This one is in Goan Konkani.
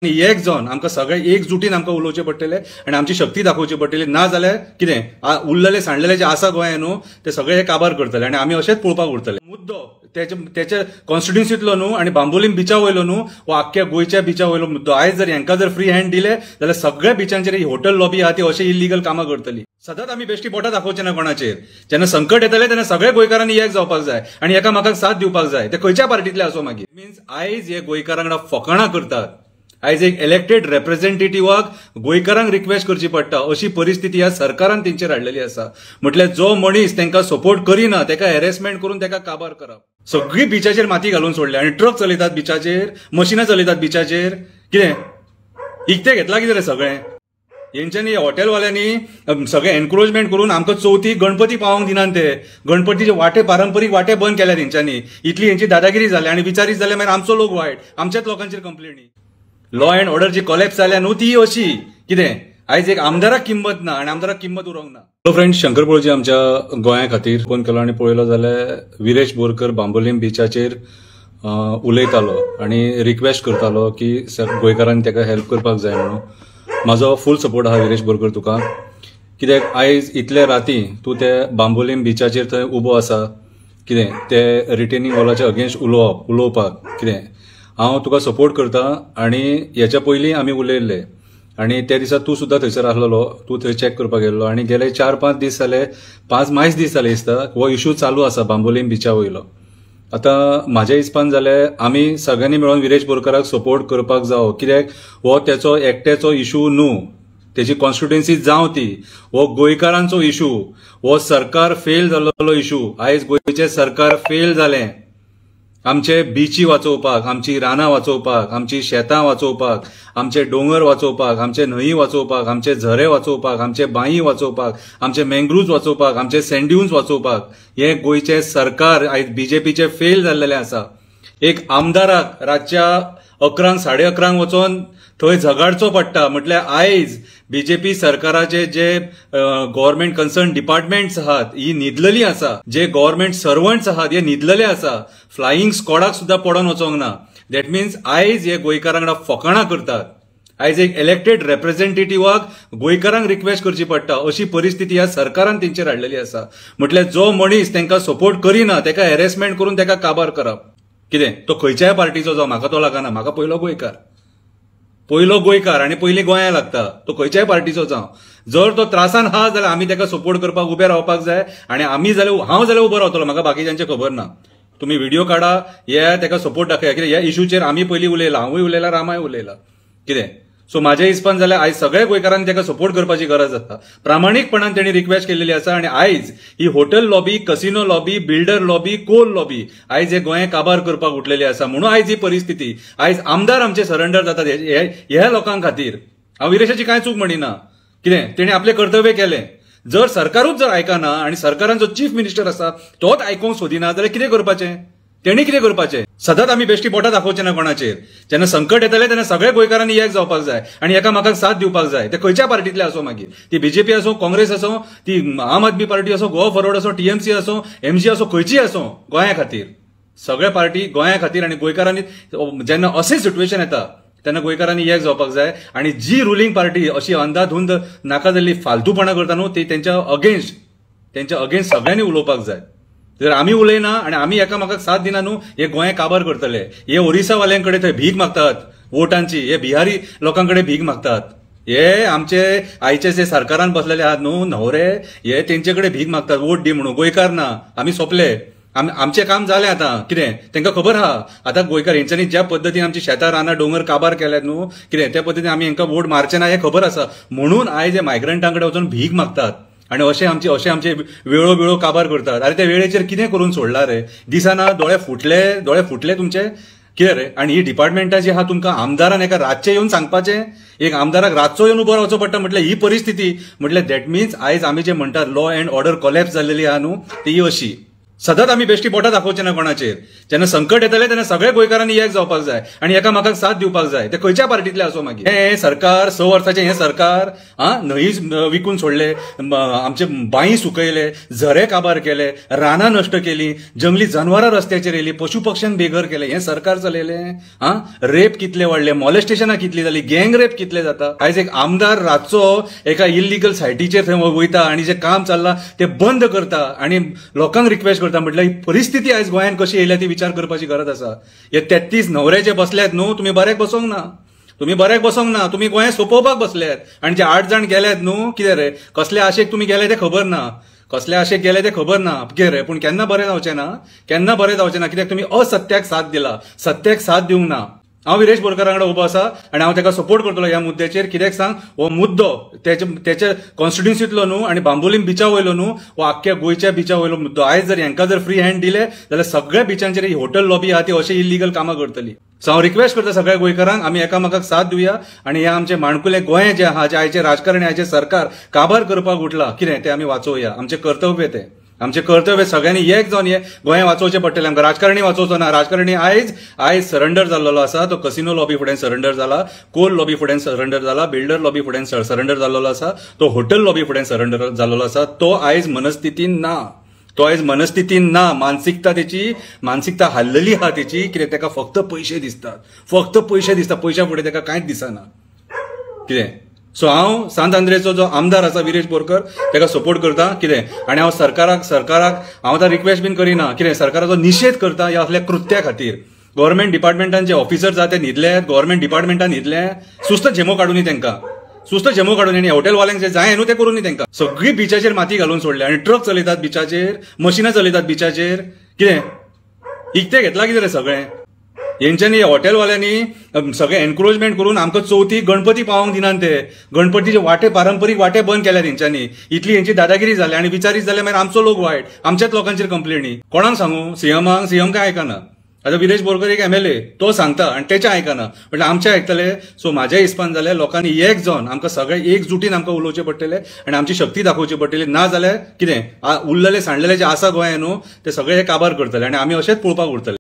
एक जावन आमकां सगळे एकजुटीन आमकां उलोवचें पडटलें आनी आमची शक्ती दाखोवची पडटली. ना जाल्यार कितें उरलेले सांडलेले जे आसा गोंयांत न्हू ते सगळे हे काबार करतले आनी आमी अशेंच पळोवपाक उरतले. मुद्दो तेच्या कॉन्स्टिट्युन्सीतलो न्हू आनी बांबोलीम बिचा वयलो न्हू हो आख्ख्या गोंयच्या बिचा वयलो मुद्दो. आयज जर हेंकां जर फ्री हँड दिले जाल्यार सगळ्या बिचांचेर ही हॉटेल लॉबी आहा ती अशें इलिगल कामां करतली. सदांच आमी बेश्टी बोटां दाखोवचे ना कोणाचेर. जेन्ना संकट येतलें तेन्ना सगळे गोंयकारांनी एक जावपाक जाय आनी एकामेकांक साथ दिवपाक जाय, ते खंयच्या पार्टीतले आसूं मागीर. मिन्स आयज हे गोंयकारां वांगडा फकाणां करतात. आयज एक इलेक्टेड रेप्रेझेंटेटिव्हाक गोंयकारांक रिक्वेस्ट करची पडटा अशी परिस्थिती ह्या सरकारान तेंचेर हाडलेली आसा. म्हटल्यार जो मनीस तांकां सपोर्ट करिना ताका हॅरेसमेंट करून ताका काबार करप. सगळी बिचाचेर माती घालून सोडल्या आनी ट्रक चलयतात बिचाचेर, मशिनां चलयतात बिचाचेर. कितें इकतें घेतलां कितें रे सगळें हेंच्यांनी? हॉटेलवाल्यांनी सगळें एनक्रोचमेंट करून आमकां चवथी गणपती पावोवंक दिनात. ते गणपतीचे वाटे, पारंपरीक वाटे बंद केल्या तेंच्यांनी. इतली हेंची दादागिरी जाल्या आनी विचारीत जाल्यार मागीर आमचो लोक वायट, आमच्याच लोकांचेर कंप्लेनी. लॉ अँड ऑर्डर जी कोलॅप्स जाल्या न्हू ती अशी कितें आयज एक आमदाराक किंमत ना आनी आमदाराक किंमत उरोंक ना. हॅलो फ्रेंड्स, शंकर पोळजी आमच्या गोंया खातीर फोन केलो आनी पळयलो जाल्यार विरेश बोरकर बांबोलीम बिचाचेर उलयतालो आनी रिक्वेस्ट करतालो की गोंयकारांनी ताका हेल्प करपाक जाय म्हणून. म्हाजो फूल सपोर्ट आहा विरेश बोरकर तुका. कित्याक आयज इतले राती तूं ते बांबोलीम बिचाचेर थंय उबो आसा, कितें ते रिटेनिंग वॉलाच्या अगेन्स्ट उलोवपाक कितें हांव तुका सपोर्ट करता. आनी हेच्या पयलीं आमी उलयल्ले आनी त्या दिसा तूं सुद्दां थंयसर आसलेलो, तूं थंय चॅक करपाक गेल्लो आनी गेले 4-5 दीस जाले, 5 दीस जाले दिसता हो इशू चालू आसा बांबोलीम बिचा वयलो. आतां म्हाज्या हिसपान जाल्यार आमी सगळ्यांनी मेळून विरेश बोरकराक सपोर्ट करपाक जावो. कित्याक हो तेचो एकट्याचो इशू न्हू, तेची कॉन्स्टिट्युएन्सी जावं ती, हो गोंयकारांचो इशू, हो सरकार फेल जाल्लो इशू. आयज गोंयचें सरकार फेल जालें आमचे बिची वाचोवपाक, आमची रानां वाचोवपाक, आमची शेतां वाचोवपाक, आमचे दोंगर वाचोवपाक, आमचे न्हंयी वाचोवपाक, आमचे झरे वाचोवपाक, आमचे बांयी वाचोवपाक, आमचे मँग्रुव्ज वाचोवपाक, आमचे सँड्यून्स वाचोवपाक. हे गोंयचे सरकार आयज बीजेपीचे फेल जाल्लेले आसा. एक आमदाराक रातच्या 11, 11:30 वचोन थंय झगाडचो पडटा. म्हटल्यार आयज बीजेपी सरकाराचे जे गव्हर्मेंट कन्सर्न डिपार्टमेंट्स आहात ही न्हिदलेली आसा, जे गव्हर्मेंट सर्वंट्स आहात हे न्हिदलेले आसा, फ्लायिंग स्कॉडाक सुद्दां पडोन वचोंक ना. That means आयज हे गोंयकारां वांगडा फकाणां करतात. आयज एक इलेक्टेड रेप्रेझेंटेटिव्हाक गोंयकारांक रिक्वेस्ट करची पडटा अशी परिस्थिती ह्या सरकारान तेंचेर हाडलेली आसा. म्हटल्यार जो मनीस तांकां सपोर्ट करिना ताका हॅरेसमेंट करून ताका काबार करप. कितें तो खंयच्याय पार्टीचो जावं म्हाका तो लागना, म्हाका पयलो गोंयकार, पयलो गोंयकार आनी पयलीं गोंया लागता, तो खंयच्याय पार्टीचो जावं. जर तो त्रासान आहा जाल्यार आमी ताका सपोर्ट करपाक उबे रावपाक जाय आनी आमी जाल्यार हांव जाल्यार उबो रावतलो, म्हाका बाकीच्यांचें खबर ना. तुमी व्हिडिओ काडा, ये ताका सपोर्ट दाखया. कित्याक ह्या इशूचेर आमी पयलीं उलयला, हांवूय उलयला, रामाय उलयला. कितें सो म्हाज्या हिसपान जाल्यार आयज सगळ्या गोंयकारांनी ताका सपोर्ट करपाची गरज आसा. प्रामाणीकपणान तेणी रिक्वेस्ट केलेली आसा आनी आयज ही hotel lobby, casino lobby, builder lobby, coal lobby आयज हे गोंय काबार करपाक उठलेली आसा. म्हणून आयज ही परिस्थिती, आयज आमदार आमचे सरेंडर जातात ह्या लोकां खातीर. हांव विरेशाची कांय चूक म्हणिना, कितें तेणी आपलें कर्तव्य केलें. जर सरकारूच जर आयकना आनी सरकारान जो चीफ मिनिस्टर आसा तोच आयकूंक सोदिना जाल्यार कितें करपाचें, तेणी कितें करपाचें? सदांच आमी बेश्टी बोटां दाखोवचे ना कोणाचेर. जेन्ना संकट येतलें तेन्ना सगळे गोंयकारांनी एक जावपाक जाय आनी एकामेकांक साथ दिवपाक जाय, ते खंयच्या पार्टीतले आसूं मागीर, ती बीजेपी आसूं, काँग्रेस आसूं, ती आम आदमी पार्टी आसूं, गोवा फॉरवर्ड आसूं, टीएमसी आसूं, एमजी आसूं, खंयचीय आसूं, गोंया खातीर सगळे पार्टी गोंया खातीर. आनी गोंयकारांनी जेन्ना अशें सिट्युएशन येता तेन्ना गोंयकारांनी एक जावपाक जाय आनी जी रुलींग पार्टी अशी अंदाधुंद नाका जाल्ली फालतूपणां करता न्हू ती तेंच्या अगेन्स्ट सगळ्यांनी उलोवपाक जाय. जर आमी उलयना आनी आमी एकामेकाक साथ दिना न्हू हे गोंय काबार करतले. हे ओरिसावाल्यां कडेन थंय भीक मागतात वोटांची, हे बिहारी लोकां कडेन भीक मागतात, हे आमचे आयचे जे सरकारान बसलेले आहात न्हू न्हवरे हे तेंचे कडेन भीक मागतात वोट दी म्हणून. गोंयकार ना, आमी सोंपले, आमचें काम जालें आतां. कितें तांकां खबर आहा आतां गोंयकार हेंच्यांनी ज्या पद्दतीन आमची शेतां रानां दोंगर काबार केल्यात न्हू कितें त्या पद्दतीन आमी हेंकां वोट मारचे ना हें खबर आसा. म्हणून आयज हे मायग्रंटां कडेन वचून भीक मागतात आनी अशे आमचे वेळो वेळो काबार करतात. आरे त्या वेळेचेर कितें करून सोडला रे, दिसना दोळे फुटले, दोळे फुटले तुमचे कितें रे? आनी ही डिपार्टमेंटां जी आहा तुमकां आमदारान एका रातचें येवन सांगपाचें, एक आमदाराक रातचो येवन उबो रावचो पडटा म्हटल्यार ही परिस्थिती. म्हटल्यार that means आयज आमी जे म्हणटात लॉ अँड ऑर्डर कोलॅप्स जाल्लेली आहा न्हू ती अशी. सदांच आमी बेश्टी बोटां दाखोवचे ना कोणाचेर. जेन्ना संकट येतलें तेन्ना सगळे गोंयकारांनी एक जावपाक जाय आनी एकामेकांक साथ दिवपाक जाय, ते खंयच्या पार्टीतले आसूं मागीर. हें सरकार 6 वर्साचें हें सरकार न्हंय विकून सोडले, आमचे बांय सुकयले, झरे काबार केले, रानां नश्ट केली, जंगली जनावरां रस्त्याचेर येयली, पशु पक्ष्यांक बेघर केले. हें सरकार चलयलें. रेप कितले वाडले, मॉलेस्टेशनां कितली जाली, गँग रेप कितले जाता. आयज एक आमदार रातचो एका इल्लिगल सायटीचेर थंय वयता आनी जें काम चल्लां तें बंद करता आनी लोकांक रिक्वेस्ट करता. म्हटल्यार ही परिस्थिती आयज गोंयांत कशी येयल्या ती विचार करपाची गरज आसा. हे 33 न्हवरे जे बसल्यात न्हू, तुमी बऱ्याक बसोंक ना, तुमी बऱ्याक बसोंक ना, तुमी गोंयांत सोंपोवपाक बसल्यात. आनी जे 8 जाण गेल्यात न्हू, कितें रे, कसले आशेक तुमी गेले ते खबर ना, कसले आशेक गेले ते खबर ना, कितें रे. पूण केन्ना बरें जावचें ना, केन्ना बरें जावचें ना, कित्याक तुमी असत्याक साथ दिला, सत्याक साथ दिवंक ना. हांव विरेश बोरकारा वांगडा उबो आसा आनी हांव ताका सपोर्ट करतलो ह्या मुद्द्याचेर. कित्याक सांग, हो मुद्दो तेच्या कॉन्स्टिट्युन्सीतलो न्हू आनी बांबोलीम बिचा वयलो न्हू, हो आख्ख्या गोंयच्या बिचा वयलो मुद्दो. आयज जर हेंकां जर फ्री हँड दिले जाल्यार सगळ्या बिचांचेर ही हॉटेल लॉबी आहा ती अशें इल्लिगल कामां करतली. सो हांव रिक्वेस्ट करता सगळ्या गोंयकारांक, आमी एकामेकाक साथ दिवया आनी हे आमचे माणकुले गोंय जें आहा, जें आयचें राजकारणी, आयचें सरकार काबार करपाक उठला कितें, तें आमी वाचोवया. आमचें कर्तव्य तें, आमचें कर्तव्य सगळ्यांनी एक जावन हे गोंय वाचोवचें पडटलें. आमकां राजकारणी वाचोवचो ना. राजकारणी आयज सरंडर जाल्लो आसा. तो कसिनो लॉबी फुड्यान सरंडर जाला, कोल लॉबी फुड्यान सरंडर जाला, बिल्डर लॉबी फुड्यान सरंडर जाल्लो आसा, तो हॉटेल लॉबी फुड्यान सरंडर जाल्लो आसा. तो आयज मनस्थितीन ना, तो आयज मनस्थितीन ना. मानसिकता तेची, मानसिकता हाल्लेली आहा तेची. कितें ताका फक्त पयशे दिसतात, फक्त पयशे दिसता, पयशा फुडें ताका कांयच दिसना कितें. सो हांव सांत आंद्रेचो जो आमदार आसा विरेश बोरकर ताका सपोर्ट करता कितें. आनी हांव सरकाराक हांव आतां रिक्वेस्ट बीन करिना कितें, सरकाराचो निशेध करता ह्या असल्या कृत्या खातीर. गव्हर्मेंट डिपार्टमेंटान जे ऑफिसर्स आहा ते न्हिदले, गव्हर्मेंट डिपार्टमेंटान न्हिदले, सुस्त झेमो काडुनी तांकां, सुस्त झेमो काडून आनी हॉटेलवाल्यांक जे जाय न्हू ते करूनी तांकां. सगळी बिचाचेर माती घालून सोडले आनी ट्रक चलयतात बिचाचेर, मशिनां चलयतात बिचाचेर. कितें इकतें घेतलां कितें रे सगळें हेंच्यांनी, हॉटेलवाल्यांनी सगळें एनक्रोचमेंट करून आमकां चवथी गणपती पावोवंक दिनात ते. गणपतीचे वाटे, पारंपरीक वाटे बंद केल्यात हेंच्यांनी. इतली हेंची दादागिरी जाली आनी विचारीत जाल्यार मागीर आमचो लोक वायट, आमच्याच लोकांचेर कंप्लेनी. कोणाक सांगू? सीएमाक? सीएम काय आयकना. आतां विरेश बोरकर एक एमएलए, तो सांगता आनी तेचें आयकना, म्हटल्यार आमचें आयकतले. सो म्हाज्या हिसपान जाल्यार लोकांनी एक जावन आमकां सगळे एकजुटीन आमकां उलोवचें पडटलें आनी आमची शक्ती दाखोवची पडटली. ना जाल्यार कितें उरलेले सांडलेले जे आसा गोंयांत न्हू ते सगळे हे काबार करतले आनी आमी अशेंच पळोवपाक उरतले.